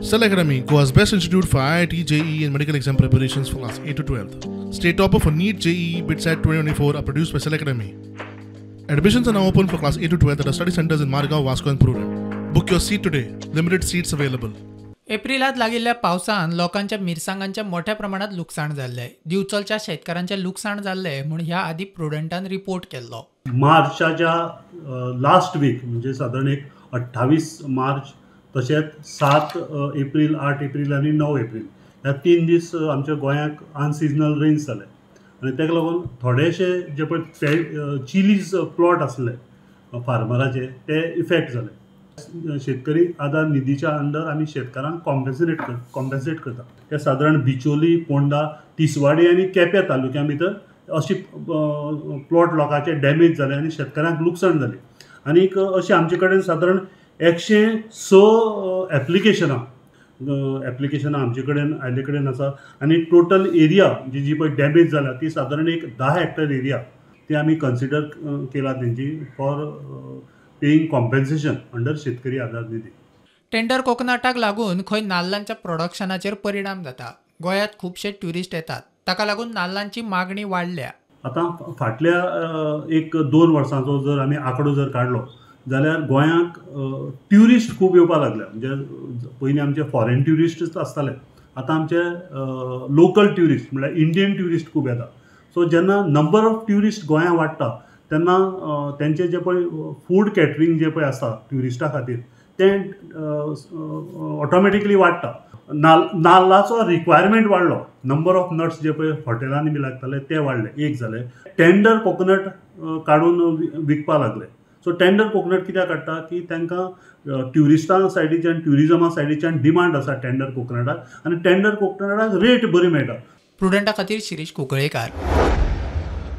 Cell Academy, Goa's best institute for IIT, JEE and medical exam preparations for class 8 to 12. State topper for NEET, JEE, BITSAT 2024 are produced by Cell Academy. Admissions are now open for class 8 to 12 at our study centers in Margao, Vasco and Prudent. Book your seat today. Limited seats available. एप्रिलात लागिल्ल्या पावसान लोकांच्या मिरसांगांचे मोठ्या प्रमाणात लुकसाण जाल्लें. दिवचलच्या शेतकारांचें लुकसाण जाल्लें म्हूण ह्या आदी प्रुडंटान रिपोर्ट केल्लो. मार्चाच्या लास्ट वीक म्हणजे सादारण एक 28 मार्च तशेंच 7 एप्रील, 8 एप्रील आनी 9 एप्रील ह्या 3 दीस आमच्या गोंयाक अनसिजनल रेन्स जाले आनी ताका लागून थोडेशे जे पळय चिलीज प्लॉट आसले फार्मराचे ते इफेक्ट जाले. शेतकरी आदार निधीच्या अंडर आमी शेतकारांक कॉम्पेन्सेट करता. ते सादारण बिचोली, पोंडा, तिसवाडी आनी केप्यां तालुक्या भितर अशी प्लॉट लोकांचे डॅमेज जाले आनी शेतकारांक लुकसाण जालें. आनीक अशें आमचे कडेन सादारण 106 एप्लिकेशनां आमचे कडेन आयिल्ले कडेन आसा आनी टोटल एरिया जी पळय डॅमेज जाल्या ती सादारण एक 10 हेक्टर एरिया ती आमी कन्सिडर केला तेंची फॉर पेईंग कॉम्पेन्सेशन अंडर शेतकरी आदार निधी. टेंडर कोकोनटाक लागून खंय नाल्लांच्या प्रोडक्शनाचेर परिणाम जाता. गोंयांत खुबशे ट्युरिस्ट येतात, ताका लागून नाल्लांची मागणी वाडल्या. आतां फाटल्या 1-2 वर्सांचो जर आमी आंकडो जर काडलो जाल्यार गोंयांक ट्युरिस्ट खूब येवपाक लागले. म्हणजे पयलीं आमचे फॉरेन ट्युरिस्टच आसताले, आतां आमचे लोकल ट्युरिस्ट म्हणल्यार इंडियन ट्युरिस्ट खूब येता. सो जेन्ना नंबर ऑफ ट्युरिस्ट गोंयांत वाडटा तेन्ना तेंचे जे पळय फूड कॅटरींग जे पळय आसा ट्युरिस्टा खातीर तें ऑटोमॅटिकली वाडटा. नाल्लाचो रिक्वायरमेंट वाडलो, नंबर ऑफ नट्स जे पळय हॉटेलांनी बी लागताले ते वाडले. एक जालें टेंडर कोकोनट काडून विकपाक लागले. सो टेंडर कोकोनट कित्याक काडटा की तांकां ट्युरिस्टां सायडीच्यान ट्युरिजमा सायडीच्यान डिमांड आसा टेंडर कोकोनटाक आनी टेंडर कोकोनटाक रेट बरी मेळटा. प्रुडंटा खातीर शिरीष कुंकळेकार.